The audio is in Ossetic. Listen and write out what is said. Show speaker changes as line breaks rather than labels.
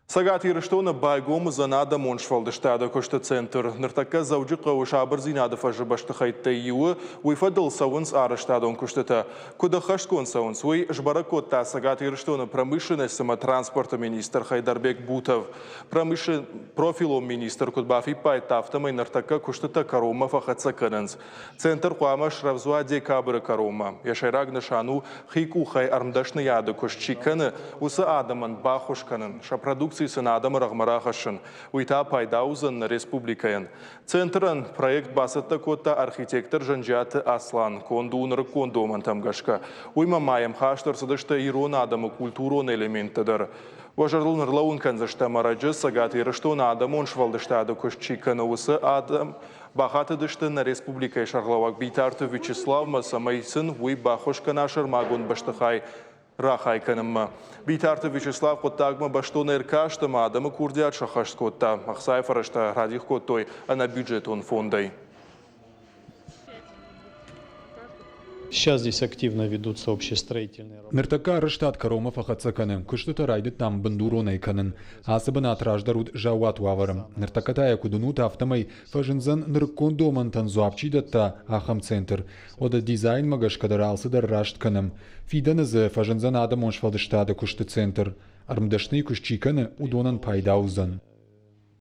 Цӕгат Ирыстоны байгом уыдзӕн адӕмон сфӕлдыстады куысты центр. Ныртӕккӕ Дзӕуджыхъӕуы сабырдзинады фӕзы бӕстыхӕйттӕй иуы уый фӕдыл цӕуынц арӕзтадон куыстытӕ. Куыд ӕххӕстгонд цӕуынц, уый сбӕрӕг кодта Цӕгат Ирыстоны промышленность ӕмӕ транспорты министр Хайдарбек Бутов. Профилон министр куыд бафиппайдта, афтӕмӕй ныртӕккӕ куыстытӕ кӕронмӕ фӕхӕццӕ кӕнынц. Центр хъуамӕ срӕвдз уа декабры кӕронмӕ. Йӕ сӕйраг нысан у хи къухӕй ӕрмдӕсныйады куыст чи кӕны, уыцы адӕмӕн баххуыс кӕнын, сӕ продукци сын адӕмы рӕгъмӕ рахӕссын. Уый та пайда уыдзӕн нӕ республикӕйӕн. Центрӕн проект бацӕттӕ кодта архитектор Зӕнджиаты Аслан. Конд у нырыккон домӕнтӕм гӕсгӕ. Уыимӕ ма йӕм хаст ӕрцыдысты ирон адӕмы культурон элементтӕ дӕр. Уӕ зӕрдыл ныллӕууын кӕндзыстӕм ӕрӕджы Цӕгат Ирыстоны адӕмон сфӕлдыстады куыст чи кӕны, уыцы адӕм Бахатыдысты нӕ республикӕйы сӕргълӕууӕг Битарты Вячеславмӕ, цӕмӕй сын уый баххуыс кӕна сӕрмагонд бӕстыхай рахай кӕнынмӕ. Битарты Вячеслав хъуыддагмӕ бӕстон ӕркаст ӕмӕ адӕмы курдиат сӕххӕст кодта. Ӕхцайы фӕрӕзтӕ радих кодтой ӕнӕбюджетон фондӕй.
Сейчас здесь активно ведутся общестроительные работы.
Ныртӕккӕ арӕзтад кӕронмӕ фӕхӕццӕ кӕны, куыстытӕ райдыдтам бындуронӕй кӕнын. Ацы бынат раздӕр уыд заууат уавӕры. Ныртӕккӕ та йӕ куыд уынут, афтӕмӕй фӕзындзӕн нырыккон домӕнтӕн дзуапп чи дӕтта, ахӕм центр. Уӕдӕ дизайнмӕ гӕсгӕ дӕр алцыдӕр раст кӕнӕм. Фидӕны дзы фӕзындзӕн адӕмон сфӕлдыстады куысты центр. Ӕрмдӕсныйы куыст чи кӕны, уыдонӕн пайда уыдзӕн.